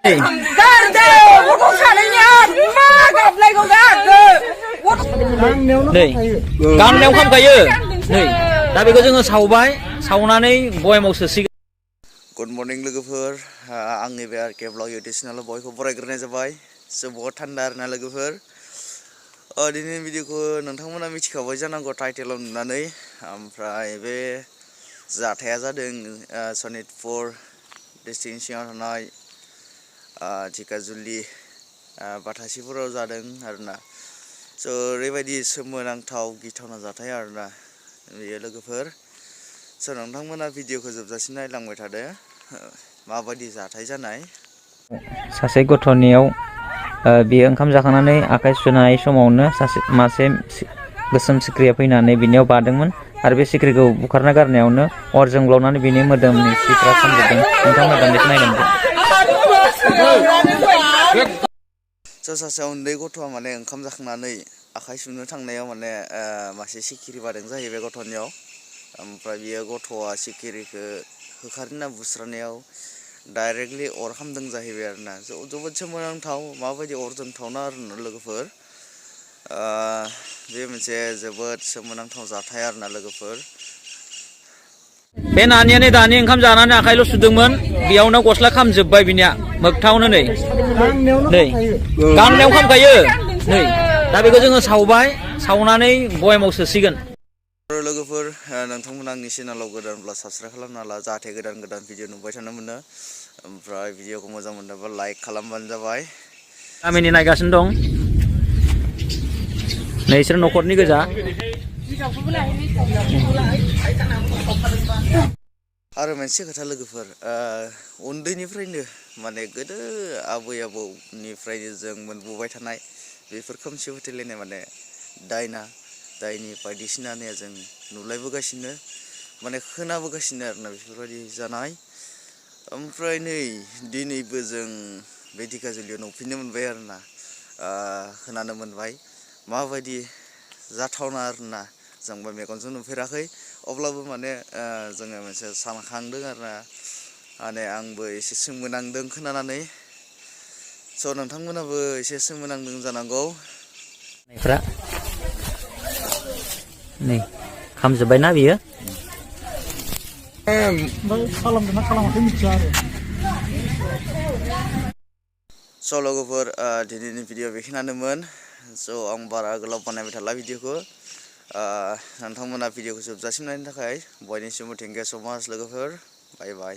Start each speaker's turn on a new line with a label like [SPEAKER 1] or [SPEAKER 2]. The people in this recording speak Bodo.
[SPEAKER 1] गाननायाव खामखायो नै दा बेखौ जोङो सावबाय सावनानै बयामाव सोसिगोन।
[SPEAKER 2] गुड मर्निं लोगोफोर आंनि बे आरके ब्लग इउटुब चेनेलाव बयखौ बरायग्रोनाय जाबाय। बहुत थान्दा आरोना लोगोफोर। दिनैनि भिडिअखौ नोंथांमोना मिथिखाबाय जानांगौ टाइटेलाव नुनानै। ओमफ्राय बे जाथाया जादों सनितपुर डिस्ट्रिक्टनि सिङाव थानाय धेकियाजुलि बाथासिफोराव जादों आरोना। स' ओरैबायदि सोमोनांथाव गिथावना जाथाय आरोना बेयो लोगोफोर। स' नोंथांमोना भिडिअखौ जोबजासिम नायलांबाय थादो माबायदि जाथाय जानाय।
[SPEAKER 1] सासे गथ'नियाव बियो ओंखाम जाखांनानै आखाइ सुनाय समावनो मासे गोसोम सिख्रिया फैनानै बिनियाव बादोंमोन आरो बे सिख्रिखौ बुखारना गारनायावनो अर जोंब्लावनानै बिनि मोदोमनि सिफ्रा खामजोबदों। नोंथांमोना दान्दिसे नायनांगौ।
[SPEAKER 2] स' सासे उन्दै गथ'आ माने ओंखाम जाखांनानै आखाइ सुनो थांनायाव माने मासे सिखिरि बादों जाहैबाय गथ'नियाव। ओमफ्राय बियो गथ'आ सिखिरिखौ होखारना बुस्रानायाव डाइरेक्टलि अर खामदों जाहैबाय आरोना। जोबोद सोमोनांथाव माबायदि अर जोंथावना आरोना लोगोफोर। बे मोनसे जोबोद सोमोनांथाव जाथाय आरोना लोगोफोर।
[SPEAKER 1] बे नानियानो दानि ओंखाम जानानै आखाइल' सुदोंमोन बेयावनो गस्ला खामजोब्बाय बिनिया मोगथावनो नै गाननायाव खामखायो नै दा बेखौ जोङो सावबाय सावनानै बयामाव सोसिगोन।
[SPEAKER 2] लोगोफोर नोंथांमोना आंनि चेनेलाव गोदानब्ला साबसक्राइब खालामना ला जाहाथे गोदान गोदान भिडिअ नुबाय थानो मोनो। ओमफ्राय भिडिअखौ मोजां मोनोबा लाइक खालामबानो जाबाय।
[SPEAKER 1] गामिनि नायगासिनो दं नै इसोर न'खरनि गोजा।
[SPEAKER 2] आरो मोनसे खोथा लोगोफोर उन्दैनिफ्रायनो माने गोदो आबै आबौनिफ्रायनो जों मोनबोबाय थानाय बेफोर खोमसि फोथायलायनाय माने दायनि बायदिसिना जों नुलायबोगासिनो माने खोनाबोगासिनो आरोना बेफोरबायदि जानाय। ओमफ्राय नै दिनैबो जों बे धेकियाजुलियाव नुफिननो मोनबाय आरोना। खोनानो मोनबाय माबायदि जाथावना आरोना। जोंबो मेगनजों नुफेराखै अब्लाबो माने जोङो मोनसे सानखांदों आरोना। माने आंबो एसे सोमोनांदों खोनानानै। स' नोंथांमोनाबो एसे सोमोनांदों जानांगौ।
[SPEAKER 1] नै खामजोब्बायना बियो।
[SPEAKER 3] खालामदोंना खालामाखै मिथिया आरो।
[SPEAKER 2] स' लोगोफोर दिनैनि भिडिअ बेखिनियानोमोन। स' आं बारा गोलाव बानायबाय थाला भिडिअखौ। नोंथांमोना भिडिअखौ जोबजासिम नायनो थाखाय बयनिसिमबो थेंक इउ स' माच लोगोफोर। बाय बाय।